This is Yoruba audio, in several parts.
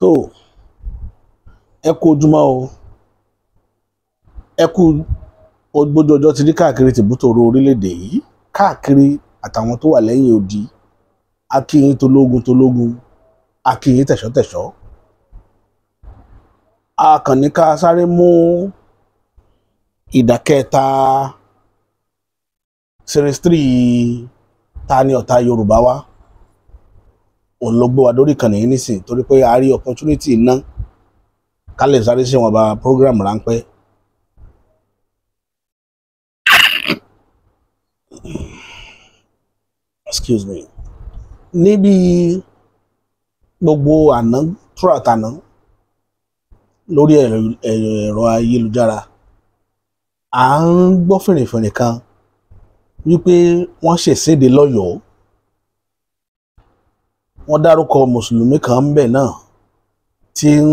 Tó, ẹ kú ojúmọ́ o, ẹ kú gbójú ọjọ́ ti rí káàkiri tìbútòrò orílẹ̀-èdè yìí, káàkiri àtàwọn tó wà lẹ́yìn odi. A kí yín tológun tológun, a kí yín tẹ̀ṣọ́tẹ̀ṣọ́. A kàn ní ká sáré mú ìdákẹ́ta series 3 Ta ni ọ̀tá Yorùbá wá, òun ló gbé wa lórí ìkànnì yìí nísìn, torí pé a rí opportunity iná ká lè sáré ṣe wọn bá program ráńpẹ́. Excuse me. Níbi gbogbo àná throughout àná lórí ẹ̀rọ ayélujára, à ń gbọ́ fìrìfìrì kan wípé wọ́n ṣèṣéde lọ́yọ̀ọ́, wọ́n dárúkọ mùsùlùmí kan ń bẹ̀ náà tí ń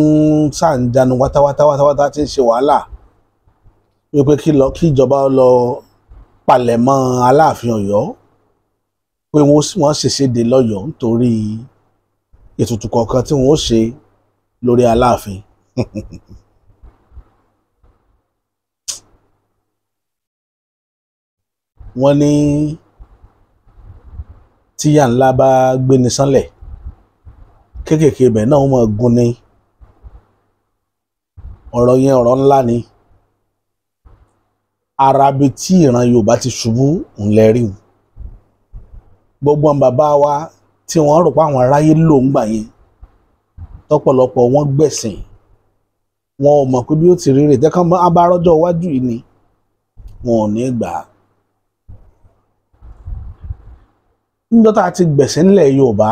ṣàǹjánu wátáwátá tí ń ṣe wàhálà wípé kí ìjọba lọ palẹ̀mọ́ Aláàfin Ọ̀yọ́, pé wọ́n ṣèṣéde lọ́yọ̀ọ́ nítorí ètùtù kọ̀ọ̀kan tí wọ́n ṣe lórí Aláàfin. Wọ́n ní tíyà ńlá bá gbéni sánlẹ̀, kéékèèké ibẹ̀ náà wọ́n máa gún ni. Ọ̀rọ̀ yẹn ọ̀rọ̀ ńlá ni. Arabi tí ìran Yorùbá ti ṣubú ńlẹ̀ rí o. Gbogbo àwọn bàbá wa tí wọ́n rò pé àwọn aráyé ló ń gbà yẹn, tọ́pọ̀lọpọ̀ wọ́n gbẹ̀sìn, wọn ò mọ̀ pé bí ó ti rí rè tẹ́kàn abárọ́jọ́ iwájú yìí ni wọn ò ní gbà á. Níjọ́ tá a ti gbẹ̀sìn nílẹ̀ Yorùbá,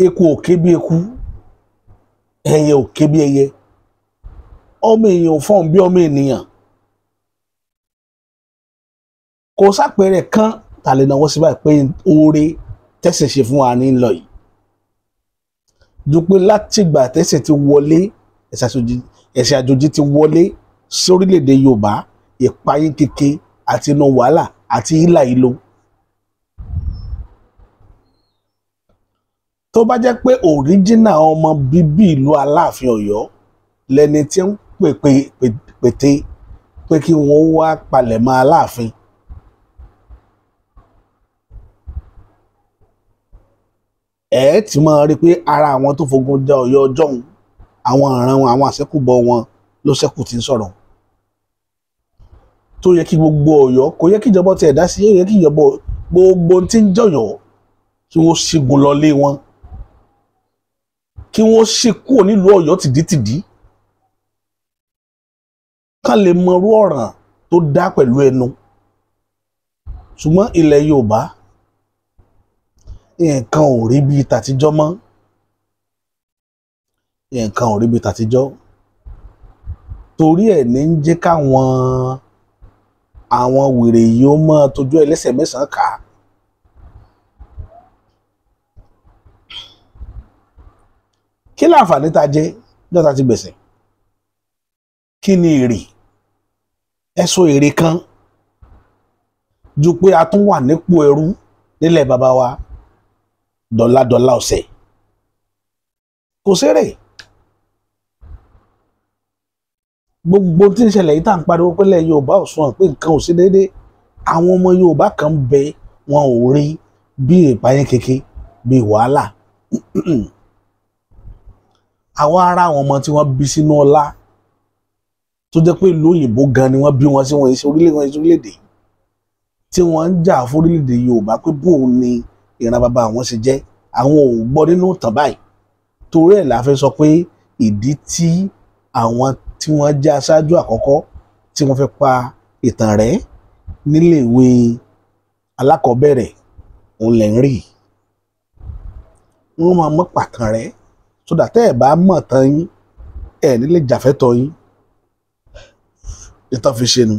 eku ò ké bí eku, ẹyẹ ò ké bí ẹyẹ, ọmọ èèyàn ò fọ́n bí ọmọ ènìyàn. Kò sápẹrẹ kan tá lè náwó sí báyìí pé oore tẹ̀sìn ṣe fún wa ní lọ yìí, ju pé látìgbà tẹ̀sìn ti wọlé, ẹ̀sìn àjòjì ti wọlé sórílẹ̀-èdè Yorùbá, ìpayín keke àti inú wàhálà àti ìlà ìlò. Tó bá jẹ́ pé òríjínà ọmọ bíbí ìlú Aláàfin Ọ̀yọ́ lẹni tí ń pète pé kí wọ́n wá palẹ̀mọ́ Aláàfin, ẹ ti máa rí i pé ara àwọn tó fogun ja Ọ̀yọ́ ọjọ́un, àwọn ìran wọn, àwọn àṣẹ́kùbọ̀ wọn ló ṣẹ́kù tí ń sọ̀rọ̀. Tó yẹ kí gbogbo Ọ̀yọ́, kò yẹ kí ìjọba tiẹ̀ dá sí, ó yẹ kí ìjọba gbogbo tí ń jọ̀yọ́ kí wọ́n ṣígun lọ lé wọn, kí wọ́n ṣí kúrò nílùú Ọ̀yọ́ tìdítìdí, ká lè mọrú ọ̀ràn tó dá pẹ̀lú ẹnu. Ṣùgbọ́n ilẹ̀ Yorùbá nǹkan ò rí bíi tàtijọ́ mọ́, nǹkan ò rí bíi tàtijọ́. Torí ẹ̀ ní ń jẹ́ káwọn àwọn wèrè yìí ó mọ́ tójú ẹlẹ́sẹ̀ mẹ́sàn-án kà á. Kí láǹfààní tá a jẹ lọ́ta ti gbẹ̀sẹ̀? Kí ni èrè? Ẹ sọ èrè kan ju pé a tún wà nípò ẹrú nílẹ̀ bàbá wa dọ̀làdọ̀là ọ̀sẹ̀. Kò sérè. Gbogbo tí ń ṣẹlẹ̀ yìí tá à ń pariwo pé ilẹ̀ Yorùbá ò sunwọ̀n, pé nǹkan ò sí déédéé, àwọn ọmọ Yorùbá kan bẹ wọn ò rí bí ìpayín keke, bí wàhálà. Àwọn ará àwọn ọmọ tí wọ́n bí sínú ọlá tó jẹ́ pé ìlú òyìnbó gan ni wọ́n bí wọn sí, wọn ìṣe orílẹ̀-èdè tí wọ́n ń jà fún orílẹ̀-èdè Yorùbá pé bóun ni ìran bàbá àwọn ṣe jẹ́, àwọn ò gbọ́ nínú ìtàn báyìí. Torí ẹ̀ la fẹ́ sọ pé ìdí tí àwọn tí wọ́n jẹ́ aṣáájú àkọ́kọ́ tí wọ́n fẹ́ pa ìtàn rẹ̀ níléèwé alákọ̀ọ́bẹ̀rẹ̀ òun lẹ̀ ń rí. Wọ́n máa mọ́ pàtàn rẹ̀ sódà tẹ́ ẹ̀ bá mọ̀ tán yín, ẹ̀ nílé jàfẹ́tọ̀ yín. Ìtàn fi ṣe nu.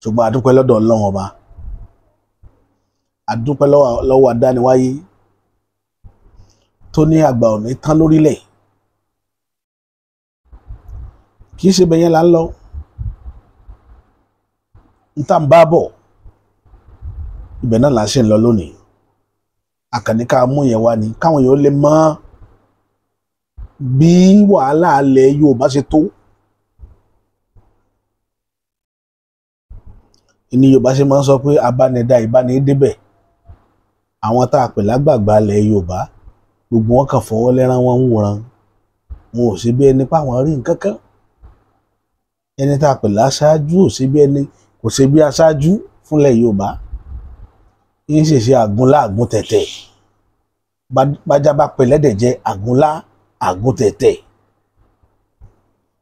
Ṣùgbọ́n a dúpẹ́ lọ́dọ̀ Ọlọ́run Ọba, a dúpẹ́ lọ́wọ́ adániwáyé tó ní àgbà òní tán lórílẹ̀. Kì í ṣe bẹ́yẹn là ń lọ, ń tà ń bá bọ̀, ibẹ̀ náà là ń ṣe ń lọ lónìí. Àkànní ká mú yẹn wá ni káwọn èèyàn lè mọ̀ bí wàhálà ilẹ̀ Yorùbá ṣe tó. Ní Yorùbá ṣe máa ń sọ pé abánidá ìbánidébẹ̀. Àwọn tá a pè lágbàgbà ilẹ̀ Yorùbá gbogbo wọn kàn fọwọ́ lẹ́rán, wọn ń wòran, wọn ò sí bí ẹni pa àwọn rí nǹkan kan. Ẹni tá a pè láṣáájú ò sí bí ẹni kò sí bí aṣáájú fúnlẹ̀ Yorùbá. Ń ṣèṣe àgúnlá àgún tẹ̀tẹ̀, bájá bá pè lẹ́dẹ̀ jẹ́ àgúnlá àgún tẹ̀tẹ̀.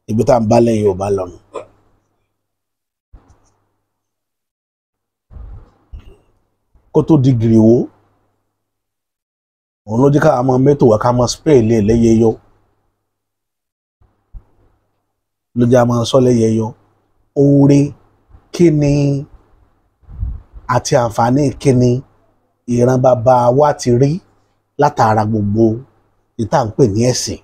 Ibi tá à ń bálẹ̀ Yorùbá lọ́nu. Kó tó di gìrìwó, òun ló jẹ́ ká mọ mẹ́tò wá, ká mọ spẹ́ẹ̀lì lẹ́yẹyọ, ló jẹ́ àmọ́ sọ lẹ́yẹyọ. Oore kí ni àti àǹfààní kí ni ìran bàbá wa ti rí látara gbogbo ìta ń pè ní ẹ̀sìn,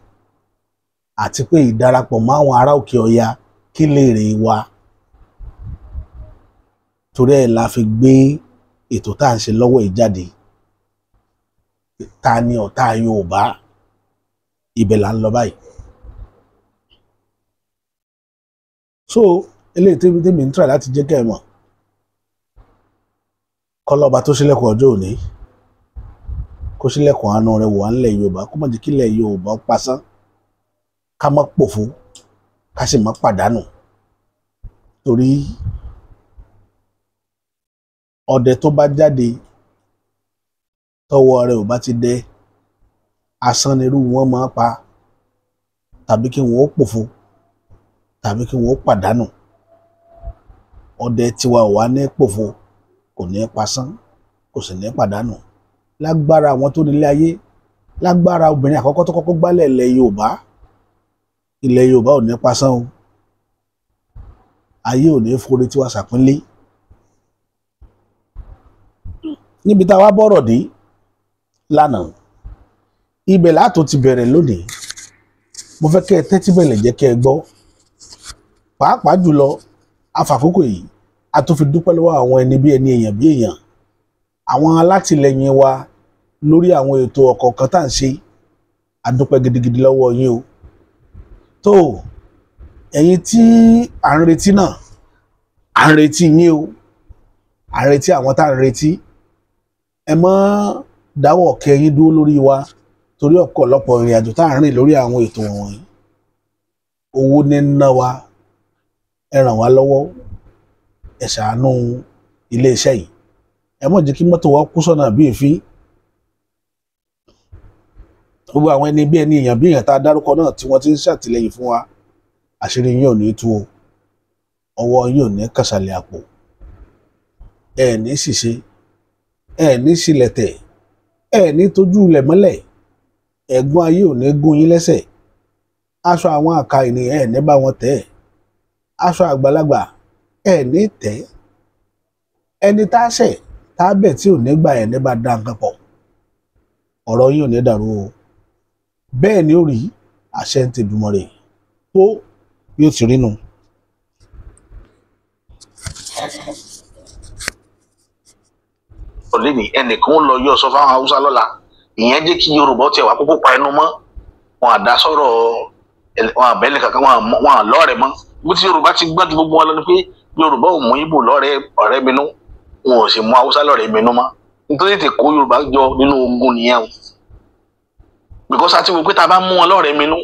àti pé ìdarapọ̀ mọ́ àwọn ará òkè ọya kí lè rè wa. Torí ẹ̀ la fi gbé ètò tá à ń ṣe lọ́wọ́ yìí jáde. Ta ni ọ̀tá Yorùbá? Ibẹ̀ là ń lọ báyìí. So eléyìí tèmi ń try láti jẹ́ kẹ́ ẹ mọ̀, kọ́lọ́ba tó ṣílẹ̀kùn ọjọ́ òní kó ṣílẹ̀kùn àánú rẹ̀ wò wá nílẹ̀ Yorùbá, kó má jẹ́ kílẹ̀ Yorùbá pasán, ká má pòfo, ká sì má pàdánù. Torí ọdẹ tó bá jáde tọwọ́ rẹ̀ ò bá ti dẹ, asán nirú wọn máa pa, tàbí kí wọn ó pòfo, tàbí kí wọn ó pàdánù. Ọdẹ tiwa ò wá ní pòfo, kò ní pasán, kò sì ní pàdánù. Lágbára àwọn tó nílé ayé, lágbára obìnrin àkọ́kọ́ tó kọ́kọ́ gbálẹ̀ ilẹ̀ Yorùbá, ilẹ̀ Yorùbá ò ní pasán o. Ayé ò ní forí tiwa ṣàpínlẹ̀. Níbi tá a wá bọ̀rọ̀ dé lánàá, ibẹ̀ látò ti bẹ̀rẹ̀ lónìí. Mo fẹ́ kẹ́ ẹ tẹ́tí bẹ̀lẹ̀ jẹ́ kẹ́ ẹ gbọ́. Pàápàá jùlọ afàkókò yìí a tó fi dúpẹ́ lọ́wọ́ àwọn ẹni bí ẹni, èèyàn bí èèyàn, àwọn alátìlẹyìn wa lórí àwọn ètò ọ̀kọ̀ọ̀kan tá à ń ṣe. A dúpẹ́ gidigidi lọ́wọ́ yín o. Tó ẹ̀yin tí à ń retí náà, à ń retí yín o, à ń retí àwọn tá à ń retí. Ẹ mọ́ dáwọ́ kẹyìn dúró lórí wa, torí ọ̀pọ̀lọpọ̀ ìrìn àjò tá à ń rìn lórí àwọn ètò wọ̀nyí, owó ní ń ná wa. Ẹ ràn wá lọ́wọ́, ẹ ṣàánú iléeṣẹ́ yìí, ẹ má jẹ́ kí mọ́tò wa kú sọ́nà bí èéfín. Gbogbo àwọn ẹni bí ẹni, èèyàn bí èèyàn tá a dárúkọ náà tí wọ́n ti ń ṣàtìlẹ́yìn fún wa, àṣírí yín ò ní tú o, ọwọ́ yín ò ní kàṣàlẹ̀ àpò, ẹ ní ṣìṣe, ẹ ní ṣílẹ̀tẹ̀, ẹ ní tójú ilẹ̀ mọ́lẹ̀, ẹ̀gbọ́n ayé ò ní gún yín lẹ́sẹ̀, aṣọ àwọn àka ènìyàn ẹ ní bá wọn tẹ̀, aṣọ àgbàlagbà ẹ ní tẹ̀, ẹni tá a ṣẹ̀ tá a bẹ̀ tí ò ní gbà ẹ ní bá dá nǹkan pọ̀. Ọ̀rọ̀ yín ò ní dàrú o. Bẹ́ẹ̀ ni ó rí, àṣẹ ń tẹ̀dùmọ̀rẹ̀ tó yóò ti rí nu. Lẹ́ni ẹnìkan ó lọ yọ sọ fáwọn Haúsá lọ́la, ìyẹn jẹ́ kí Yorùbá tiẹ̀ wá kókó pa ẹnu mọ́ wọn, àdá sọ̀rọ̀ wọn, àbẹ́lẹ̀ kankan wọn àlọ́ọ̀rẹ́ mọ́. Bí tí Yorùbá ti gbọ́n ju gbogbo wọn lọ ni pé Yorùbá ò mú Ìgbò lọ́rẹ́ ọ̀rẹ́ minú, wọn ò sì mú Haúsá lọ́rẹ́ minú mọ́. Nítorí tètè kó Yorùbá jọ nínú ogun nìyẹn o, because àti wò pé tá a bá mú wọn lọ́rẹ́ minú,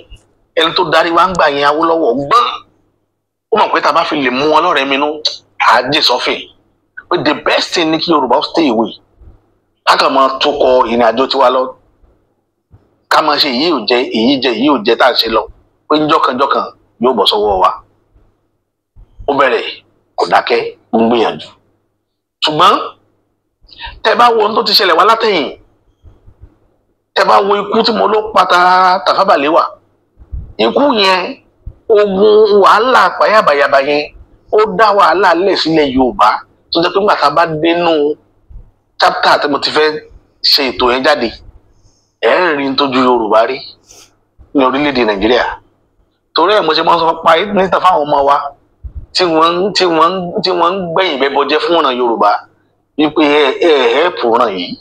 ẹni tó darí wa ń gbà yẹn, Awólọ́wọ̀ gbọ́n, ó mọ̀ pé tá a bá fi lè mú wọn lọ́rẹ́ minú, àá jè sọ́fìn. Pé the best thing ni kí Yorùbá stay away, ká kàn máa tukọ̀ ìrìn àjò tiwa lọ, ká máa ṣe èyí ò jẹ èyí jẹ èyí ò jẹ tá à ń ṣe lọ, pé njọ́kanjọ́kan yóò bọ̀ sọ́wọ́ wa. Ó bẹ̀rẹ̀, kò dákẹ́, ń gbìyànjú. Ṣùgbọ́n tẹ́ bá wo ohun tó ti ṣẹlẹ̀ wá látẹ̀yìn, tẹ́ bá wo ikú tí mo ló pa Tafawa Balewa, ikú yẹn, ogun wàhálà pàyàbàyàbà yẹn, ó dá wàhálà lẹ̀ sílẹ̀ Yorùbá, tó jẹ́ pé nígbà tá a bá dénú chapter tí mo ti fẹ́ ṣe ètò yẹn jáde, ẹ̀ ń rí tójú Yorùbá rí ní orílẹ̀-èdè Nàìjíríà. Torí ẹ̀ mo ṣe máa ń sọ pa níta fáwọn ọmọ wa tí wọ́n ń gbẹ̀yìn bẹ́bọ jẹ́ fún ọ̀nà Yorùbá wípé ẹ ẹ ẹ̀ẹ́pù ràn yìí.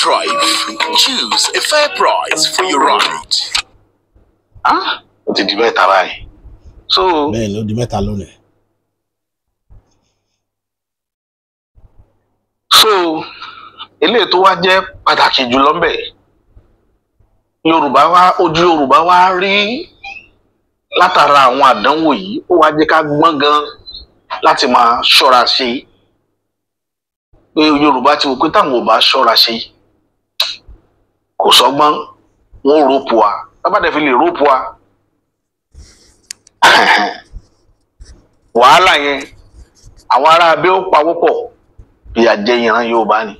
drive. Choose a fair price for your ride. Ah, ó ti di mẹ́ta báyìí. So Bẹ́ẹ̀ ni, ó di mẹ́ta lónìí. So eléyìí tó wá jẹ́ pàtàkì jùlọ ńbẹ̀, Yorùbá wá, ojú Yorùbá wá rí látara àwọn àdánwò yìí, ó wá jẹ́ ká gbọ́n gan láti máa ṣọ́ra ṣe, pé Yorùbá ti wò pé táwọn ò bá ṣọ́ra ṣe, kò sọ́gbọ́n, wọn ò rope wa. Tábàdẹ̀ fi lè rope wa, wàhálà yẹn, àwọn ará abẹ́ ó pawọ́pọ̀ ìyà jẹ ìran Yorùbá ni.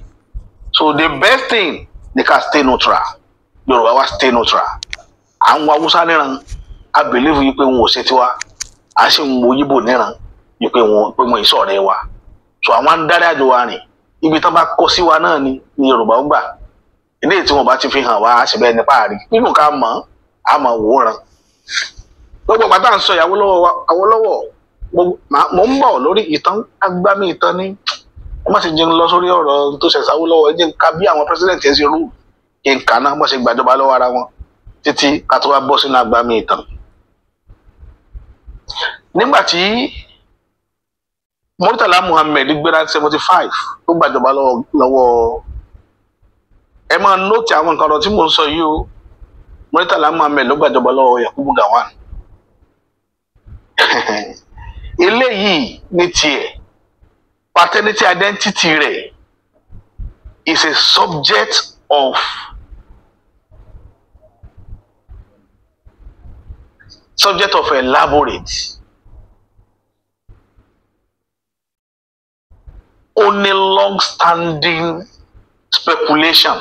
So the best thing ni ká stay neutral. Yorùbá wá stay neutral. À ń wo Haúsá níran, a believe yìí pé wọn ò ṣe tiwa. À sì ń wo Yíbò níran yìí pé wọn ìsọ̀rẹ́ wa. So àwọn á dárí àjò wa rìn ibi tán bá kọ sí wa náà ni Yorùbá ó gbà. Eléyìí tí wọn bá ti fi hàn wá, á sì bẹ́ẹ̀ nípa àrí nínú ká mọ̀ á mọ̀ wòran. Gbogbo pátá ń sọ ìyàwó lọ́wọ́ Awólọ́wọ̀, mo ń bọ̀ lórí ìtàn agbámi ìtàn ní. Ẹ má ṣe jẹun lọ sórí ọ̀rọ̀ tó ṣẹ̀ sáwó lọ́wọ́. Ẹ jẹ́ ká bí àwọn president ẹ̀ ṣe rú kí n kà náà bó ṣe gbàjọba lọ́wọ́ ara wọn títí ká tó wá bọ́ sínú agbámi ìtàn. Nígbà tí Murtala Muhammed gbéra 75 tó gbàjọba lọ́wọ́, ẹ máa note àwọn nǹkan ọ̀rọ̀ tí mò ń sọ yìí o. Murtala Muhammed ló gbàjọba lọ́wọ́ Yakubu Gowon. Eléyìí ní tiẹ̀, paternity identity rẹ̀ is a subject of elaborate. Ó ní long standing speculation.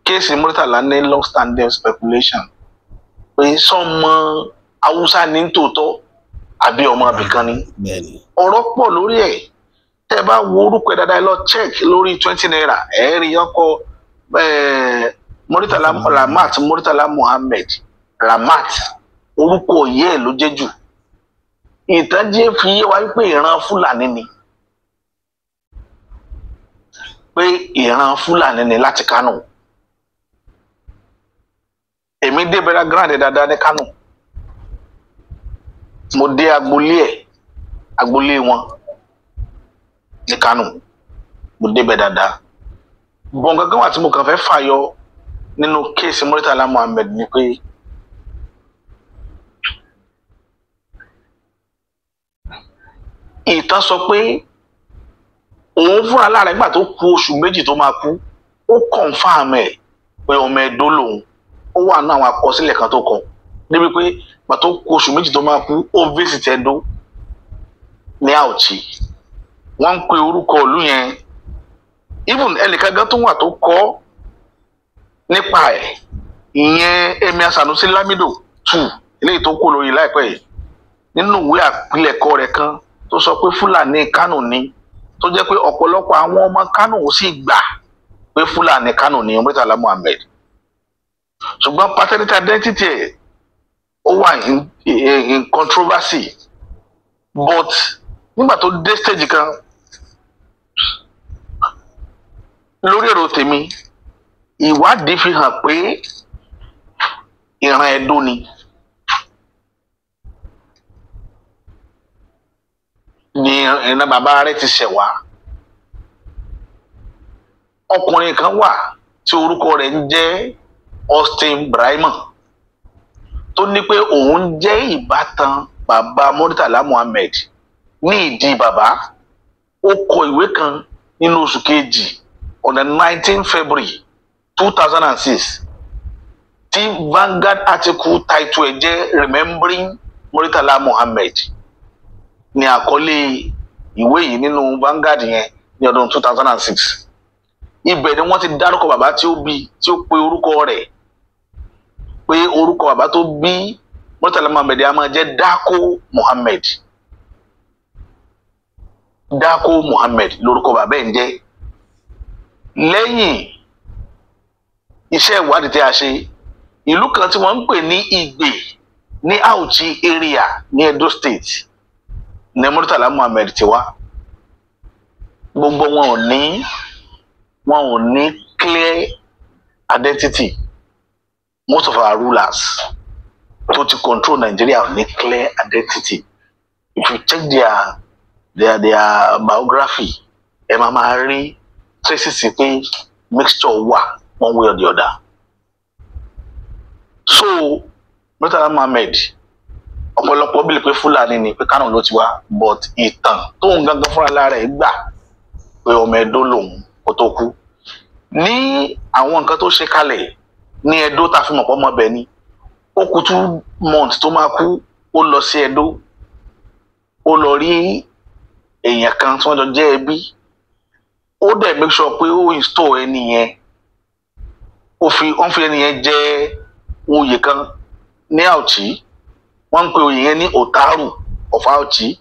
Case Murtala ní long standing speculation pé sọmọ Haúsá ní tòótọ́ àbí ọmọ abìkan ni. Ọ̀rọ̀ pọ̀ lórí ẹ̀. Tẹ́ ẹ bá wo orúkọ ẹ̀ dáadáa, ẹ lọ check lórí ₦20, ẹ̀ rí ọkọ Murtala Ramat, Murtala Muhammed Ramat, orúkọ yẹ́ ẹ̀ ló jẹ́ jù. Ìtànjẹ fi yé wa pé ìran Fúlàní ni, pé ìran Fúlàní ni láti Kánò. Èmi dé bẹ̀rẹ̀ grand dáadáa ní Kánò. Mo dé agboolé ẹ̀, agboolé wọn ní Kánò, mo débẹ̀ dáadáa. Bọ̀n gangan wà tí mo kàn fẹ́ fàyọ nínú case Murtala Muhammed ni pé ìtàn sọ pé òun fúnra lára ìgbà tó kù oṣù 2 tó máa kú, ó confirm ẹ̀ pé ọmọ Ẹdó lòun. Ó wà ní àwọn àkọsílẹ̀ kan tó kọ débi pé ìgbà tó kù oṣù 2 tó máa kú, ó visit Ẹdó ní Auchi. Wọ́n ń pe orúkọ ìlú yẹn. Even ẹnìkan gan tó wà tó kọ nípa ẹ̀, ìyẹn Emir Sanusi Lamido two, eléyìí tó kú lórí láìpẹ́ yìí, nínú ìwé àpilẹ̀kọ rẹ̀ kan tó sọ pé Fúlàní Kánò ni, tó jẹ́ pé ọ̀pọ̀lọpọ̀ àwọn ọmọ Kánò ò sì gbà pé Fúlàní Kánò ni Murtala Muhammed. Ṣùgbọ́n paternity identity ẹ̀, ó wà in controversy. But nígbà tó dé stage kan, lórí èrò tèmi, ìwádìí fi hàn pé ìran Ẹdó ni ìran bàbá rẹ̀ ti ṣẹ̀ wá. Ọkùnrin kan wà tí orúkọ rẹ̀ ń jẹ́ Austin Brahima, tó ní pé òun jẹ́ ìbátan bàbá Murtala Muhammed ní ìdí bàbá. Ó kọ ìwé kan nínú oṣù kejì, on the 19 February 2006, tí Vanguard article title ẹ̀ jẹ́ "Remembering Murtala Muhammed" ní àkọlé ìwé yìí nínú Vanguard yẹn ní ọdún 2006. Ibẹ̀ ni wọ́n ti dárúkọ bàbá tí ó bí, tí ó pe orúkọ rẹ̀, pé orúkọ bàbá tó bí Murtala Muhammed a máa jẹ́ Dako Muhammed. Dako Muhammed lórúkọ bàbá ẹ̀ ń jẹ́. Lẹ́yìn iṣẹ́ ìwádìí tí a ṣe, ìlú kan tí wọ́n ń pè ní Ìgbè ní Auchi area ní Edo State ní Murtala Muhammed ti wá. Gbogbo wọn ò ní Wọn ò ní clear identity. Most of our rulers tó ti control Nigeria ò ní clear identity. If you check their biography, ẹ máa máa rí traces pé mixture wà one way or the other. So Murtala Muhammed, ọ̀pọ̀lọpọ̀ bíi pé Fúlàní ni, pé Kánò ló ti wá, but ìtàn tóun gangan fúnra lára ẹ̀ gbà pé ọmọ Ẹdó lòun kó tó kú. Ní àwọn nǹkan tó ṣe kalẹ̀ ní Ẹdó tá a fi mọ̀ pọ́ ọmọ bẹ̀ ni, ó kù 2 months tó máa kú, ó lọ sí Ẹdó, ó lọ rí èèyàn kan tí wọ́n jọ jẹ́ ẹbí. Ó dẹ̀ make sure pé ó install ẹni yẹn, ó fi wọ́n fi ẹni yẹn jẹ oyè kan ní Auchi. Wọ́n ń pe oyè yẹn ní Otaru of Auchi.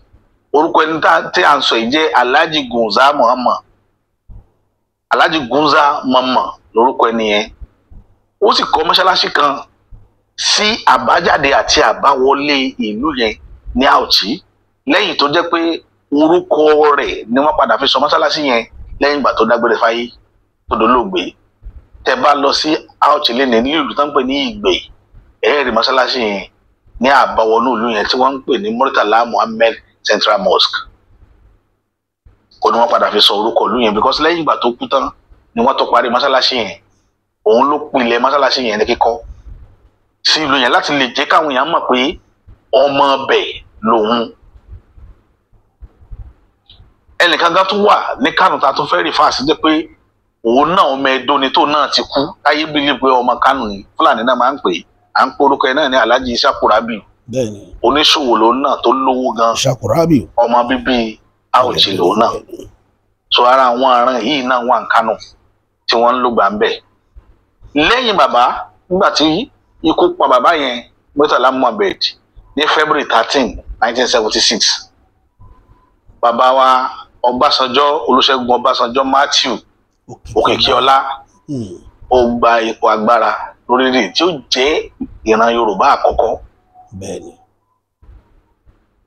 Orúkọ ẹni tí à ń sọ yìí jẹ́ Alhaji Gunza Muhammad. Alhaji Gunza Muhammad lórúkọ ẹni yẹn. Ó sì kọ́ mọ́ṣáláṣí kan sí àbájáde àti àbáwọlé ìlú yẹn ní Auchi, lẹ́yìn tó jẹ́ pé orúkọ rẹ̀ ni wọ́n padà fi sọ mọ́ṣáláṣí yẹn lẹ́yìn ìgbà tó dágbére fáyé, tó dolóògbé. Tẹ́ bá lọ sí Auchi lẹ́nu ní ìlú tó ń pè ní Ìgbè, ẹ̀ẹ́rì mọ́ṣáláṣí yẹn ní àbáwọnú ìlú yẹn tí wọ́n ń pè ní Murtala Muhammed Central Mosque. Kò ní wọ́n padà fi sọ orúkọ ìlú yẹn, because lẹ́yìn ìgbà tó kú tán ni wọ́n tó parí mọ́ṣáláṣí yẹn. Òun ló pilẹ̀ mọ́ṣáláṣí yẹn ní kíkọ́ sí ìlú yẹn láti lè jẹ́ káwọn èèyàn mọ̀ pé ọmọ ọbẹ̀ lòun. Ẹnìkan gan tún wà ní Kánò tá a tún fẹ́ rí fáàsì jẹ́ pé òun náà ọmọ Ẹdó ni, tóun náà ti kú táyé bílí pé ọmọ Kánò ni. Fúlàní náà máa ń pè é, à ń porúkọ ẹ náà ní Alhaji Isakurabi. Oníṣòwò lòun náà tó lówó gan. Isakurabi. Ọmọ bíbí Auchi lòun náà. So ara àwọn aràn yìí náà wà ní Kánò tí wọ́n ń lò gbà ń bẹ̀. Lẹ́yìn bàbá, nígbà tí ikú pa bàbá yẹn, Murtala Muhammed, ní February 13, 1976, bàbá wa Ọbásanjọ́, Olúṣẹ́gun Ọbásanjọ́ Matthew Òkìkíọlá, ó gba ipò agbára lórílẹ̀ tí ó jẹ́ ìran Yorùbá àkọ́kọ́.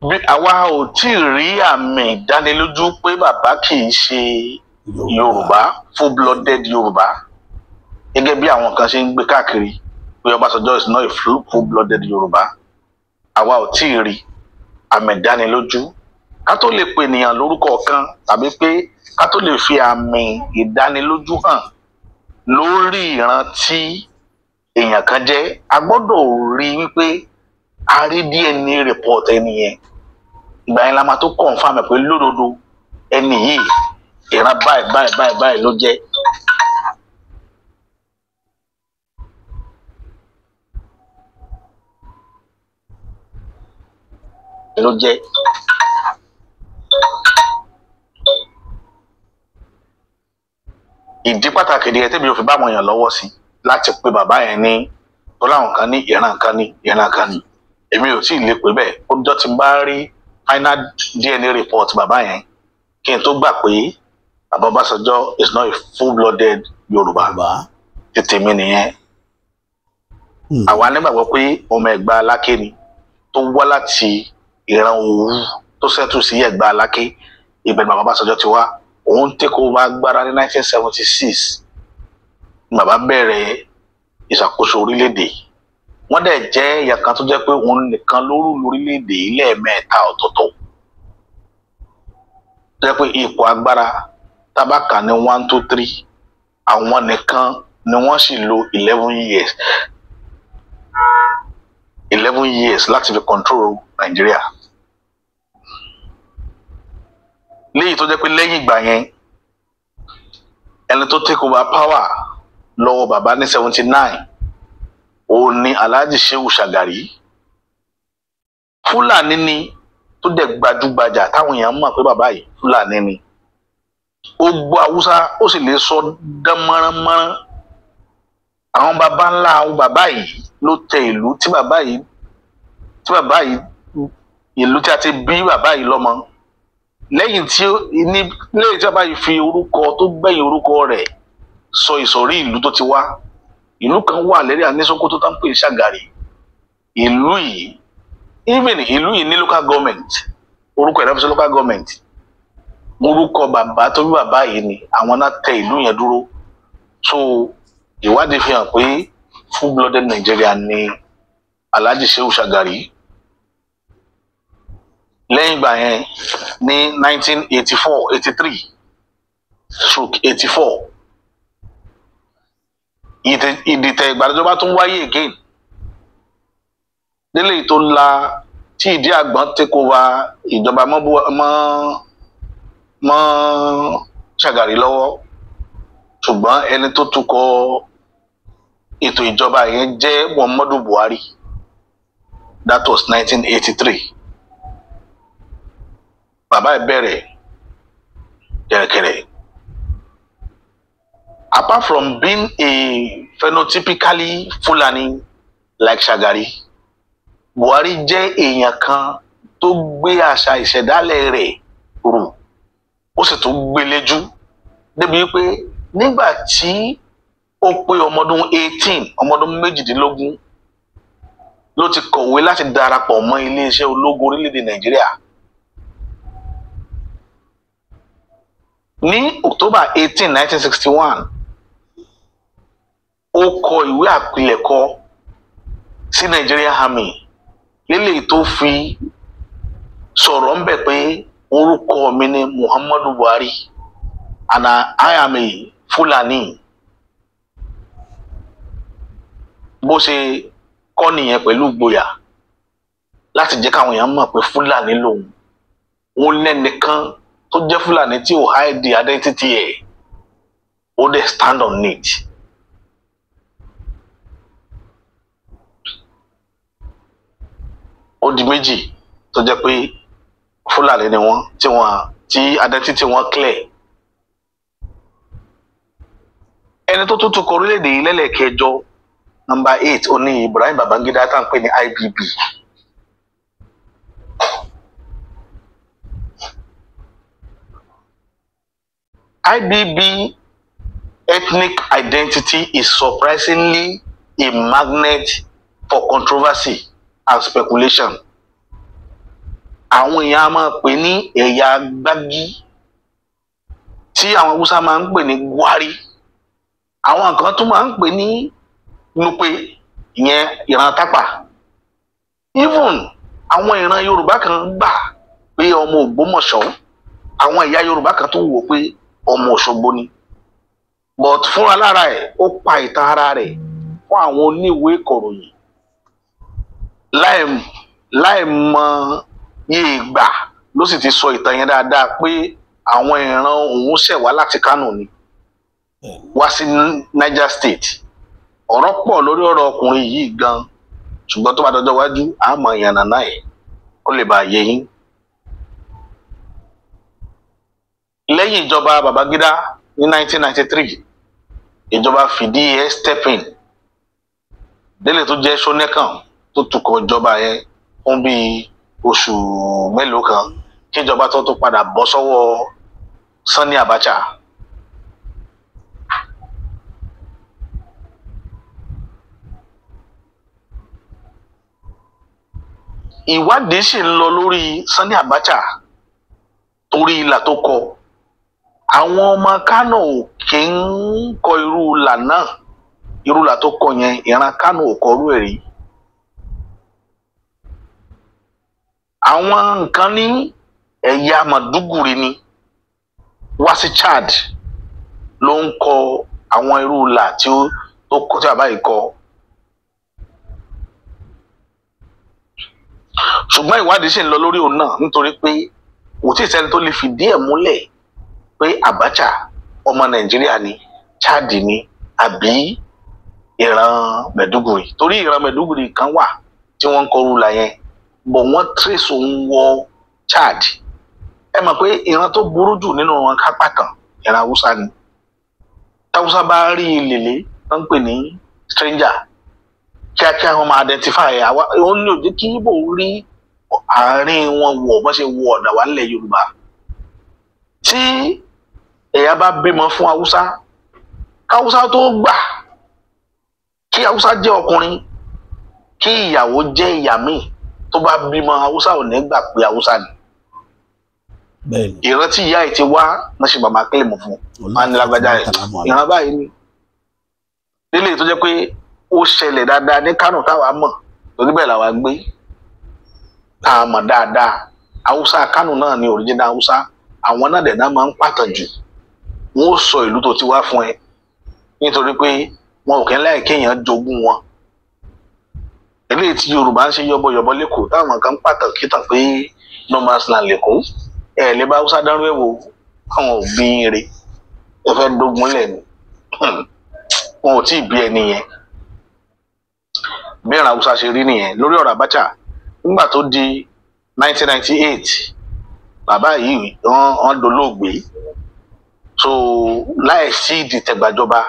Bí àwa ò tí ì rí àmì ìdánilójú pé bàbá kì í ṣe Yorùbá, full blooded Yorùbá, gẹ́gẹ́ bí àwọn kan ṣe ń gbé káàkiri pé Ọbásanjọ́ is not a full blooded Yorùbá, àwa ò tí ì rí àmì ìdánilójú. Ká tó lè pe ènìyàn lórúkọ kan tàbí pé ká tó lè fi àmì ìdánilójú hàn lórí ìran tí èèyàn kan jẹ́, a gbọ́dọ̀ rí wípé a rí DNA report ẹni yẹn. Ìgbà yẹn la máa tó confirm ẹ̀ pé lódodo ẹni yìí, ìran báyìí báyìí báyìí báyìí ló jẹ́. Ló jẹ́. Ìdí pàtàkì nìyẹn tẹ́mi ò fi bá àwọn èèyàn lọ́wọ́ sí láti pe bàbá yẹn ní tó láwọn kan ní ìran kan ní ìran kan ní. Èmi ò tí ì lè pè bẹ́ẹ̀. Ó jọ́ tí n bá rí final DNA report bàbá yẹn kí n tó gbà pé bàbá Ọbásanjọ́ is not a full blooded Yorùbá. Tètè mi nìyẹn. Àwa nígbàgbọ́ pé ọmọ Ẹ̀gbá Aláké ni, tó wá láti ìran Òwu tó ṣẹ́tù sí Ẹ̀gbá Aláké. Ibẹ̀ ni bàbá Ọbásanjọ́ ti wá. Òun take over agbára ní 1976. Bàbá bẹ̀rẹ̀ ìṣàkóso orílẹ̀-èdè. Wọ́n dẹ̀ jẹ́ èèyàn kan tó jẹ́ pé òun nìkan ló rule lórílẹ̀-èdè yìí lẹ́ẹ̀mẹ́ta ọ̀tọ̀ọ̀tọ̀, tó jẹ́ pé ipò agbára tábàkà ní one, two, three, àwọn nìkan ni wọ́n sì lo 11 years, 11 years láti fi control Nàìjíríà, léyìí tó jẹ́ pé lẹ́yìn ìgbà yẹn, ẹni tó take over power lọ́wọ́ bàbá ní 79, òun ni Alhaji Shehu Shagari. Fúlàní ni, tó dẹ̀ gbajúgbajà táwọn èèyàn mọ̀ pé bàbá yìí Fúlàní ni. Ó gbọ́ Haúsá, ó sì lè sọ dán mọ́ránmọ́rán. Àwọn baba ńlá àwọn bàbá yìí ló tẹ ìlú tí bàbá yìí, ìlú tí a ti bí bàbá yìí lọ́mọ. Lẹ́yìn tí bàbá yìí fi orúkọ tó gbẹ̀yìn orúkọ rẹ̀ sọ ìsọ̀rí ìlú tó ti wá, ìlú kan wà lẹ́rìí ní Sókótó tó ń pè ní Ṣàgàrí. Ìlú yìí, even ìlú yìí ní local government, orúkọ ẹ̀ lọ́fíìsì local government. Orúkọ bàbá tó bí bàbá yìí ni àwọn náà tẹ ìlú yẹn dúró. So ìwádìí fi hàn pé full blooded Nigerian ni Alhaji Shehu Shagari. Lẹ́yìn ìgbà yẹn ní 1984 83 stroke 84, ìdìtẹ̀ ìgbàjọba tún wáyé again, délé tó la tí ìdí àgbọn take over ìjọba mọ́ mọ́ Shagari lọ́wọ́. Ṣùgbọ́n ẹni tó tukọ̀ ètò ìjọba yẹn jẹ́ Muhammadu Buhari. That was 1983. Bàbá ẹ̀ bẹ̀rẹ̀ kẹ̀rẹ̀kẹ̀rẹ̀. Apart from being a phenotypically Fulani like Shagari, Buhari jẹ́ èèyàn kan tó gbé àṣà ìṣẹ̀dálẹ̀ rẹ̀ rù, ó sì tún gbé léjú débi wípé nígbà tí ó pé ọmọdún 18, ọmọdún 18, ló ti kọ̀wé láti darapọ̀ mọ́ iléeṣẹ́ ológun orílẹ̀-èdè Nàìjíríà. Ní October 18, 1961, ó kọ ìwé àpilẹ̀kọ sí Nigerian Army lélẹ́yìí tó fi sọ̀rọ̀ ń bẹ̀ pé orúkọ mi ni Muhammadu Buhari and I am a Fulani. Bó ṣe kọ́ nìyẹn pẹ̀lú ìgboyà láti jẹ́ káwọn èèyàn mọ̀ pé Fúlàní lòun. Òun lẹ́nìkan tó jẹ́ Fúlàní tí ò hide the identity ẹ̀, ó dẹ̀ stand on it. Ó di méjì tó jẹ́ pé Fúlàní ni wọ́n, tí wọ́n tí identity wọn clear. Ẹni tó tún tukọ̀ orílẹ̀-èdè yìí lẹ́lẹ́kẹjọ, number 8, ó ní Ibrahim Babangida tá à ń pè ní IBB. IBB ethnic identity is surprisingly a magnet for controversy and speculation. Àwọn èèyàn a máa pè ní ẹ̀yà Gbági, tí àwọn Haúsá máa ń pè ní Gwari. Àwọn kan tún máa ń pè ní Nupe, ìyẹn ìran Tápà. Even àwọn ìran Yorùbá kan gbà pé ọmọ Ògbómọ̀ṣọ́, àwọn ẹ̀yà Yorùbá kan tún wò pé ọmọ Òṣogbo ni. But fúnra lára ẹ̀, ó pa ìtàn ara rẹ̀ fún àwọn oníwèé ìkọ̀ròyìn láì mọ iye ìgbà ló sì ti sọ ìtàn yẹn dáadáa pé àwọn ìran òun ṣẹ̀ wá láti Kánò ni wá sí Niger State. Ọ̀rọ̀ pọ̀ lórí ọ̀rọ̀ ọkùnrin yìí gan, ṣùgbọ́n tó bá dọjọ́ iwájú àmọ́ ìyànnà ẹ̀ ó lè bá yé yín. Lẹ́yìn ìjọba Babangida ní 1993, ìjọba fìdí ẹ̀ step in délé tó jẹ́ Ṣónẹ́kàn tó tukọ̀ ìjọba yẹn fún bíi oṣù mélòó kan kí ìjọba tó tó padà bọ́ sọ́wọ́ Sani Abacha. Ìwádìí sì ń lọ lórí Sani Abacha torí ìlà tó kọ. Àwọn ọmọ Kánò kì í kọ irú ìlà náà, irú ìlà tó kọ yẹn ìran Kánò ò kọ irú ẹ̀ rí. Àwọn nǹkan ní ẹ̀yà Màdúgùrí ni wá sí Chad ló ń kọ àwọn irú ìlà tí ó tó kọ tí bàbá yìí kọ. Ṣùgbọ́n ìwádìí sì ń lọ lórí òun náà nítorí pé kò tí ì sẹ́ni tó lè fìdí ẹ̀ múlẹ̀ pé Abacha ọmọ Nàìjíríà ni, Chad ni, àbí ìran Mẹ̀dúgùrì. Torí ìran Mẹ̀dúgùrì kan wà tí wọ́n ń kọ rúlà yẹn, bọ̀ wọ́n trace òun wọ Chad. Ẹ mọ̀ pé ìran tó burú jù nínú wọn kápá kan ìran Haúsá ni. Táwùsá bá rí ìlèlé tó ń pè ní stranger, kíákíá wọn máa identify àwa. Òun ní òjé kí Ìgbò rí àárín wọn wọ̀ bọ́n ṣe wọ ọ̀dà wà nílẹ̀ Yorùbá. Tí ẹ̀yà bá bímọ fún Haúsá, káwúsá tó gbà kí Haúsá jẹ́ ọkùnrin, kí ìyàwó jẹ́ ìyá míì, tó bá bímọ Haúsá ò ní gbà pé Haúsá ni. Ìran tí ìyá ẹ̀ ti wá náà ṣe bàbá kílèmù fún máa ní lágbájá ẹ̀ ìran báyìí ni. Nílé tó jẹ́ pé ó ṣẹlẹ̀ dáadáa ní Kánò táwa mọ̀, torí bẹ́ẹ̀ làwa gbé tá a mọ̀ dáadáa. Haúsá Kánò náà ni original Haúsá, àwọn náà dẹ̀ náà máa ń pàtàn jù. Wọ́n ó sọ ìlú tó ti wá fún ẹ nítorí pé wọn ò kí ń láì kéèyàn jogún wọn. Eléyìí tí Yorùbá ń ṣe yọbọyọbọ lẹ́kọ̀ọ́ táwọn kan ń pàtàn kítàn pé no man's land lẹ́kọ̀ọ́, ẹ lè bá Haúsá dánrú ẹ̀ wò, àwọn òbí rẹ̀ ẹ fẹ́ dógun lẹ̀ ni, wọn ò tí ì bí ẹni yẹn. Bí ìran Haúsá ṣe rí nìyẹn. Lórí ọ̀rọ̀ Abacha, nígbà tó di 1998, bàbá yìí wọ́n dolóògbé. So láì sí ìdìtẹ̀gbàjọba,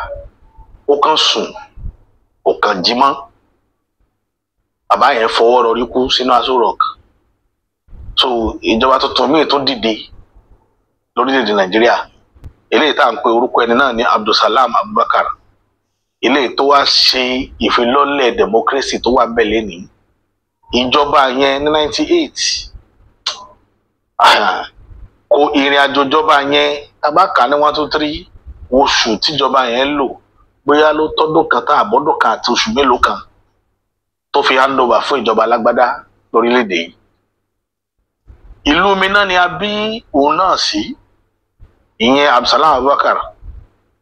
ó kàn sùn, ó kàn jí mọ́. Bàbá yẹn fọwọ́ rọrí kú sínú Aso Rock. So ìjọba tuntun míì tó dìde lórílẹ̀‐èdè Nàìjíríà, eléyìí tá à ń pe orúkọ ẹni náà ní Abdulsalam Abubakar, eléyìí tó wá ṣe ìfilọ́lẹ̀ democracy tó wà ń bẹ̀ lẹ́nìí. Ìjọba yẹn ní 98, kò ìrìn àjò ìjọba yẹn tabaka ní 1 2 3 oṣù tíjọba yẹn lò, bóyá ló tọ́dún kan tá àbọ́dún kan àti oṣù mélòó kan tó fi hand over fún ìjọba alágbádá lórílẹ̀‐èdè yìí. Ìlú Minna ni a bí òun náà sí, ìyẹn Abdulsalam Abubakar,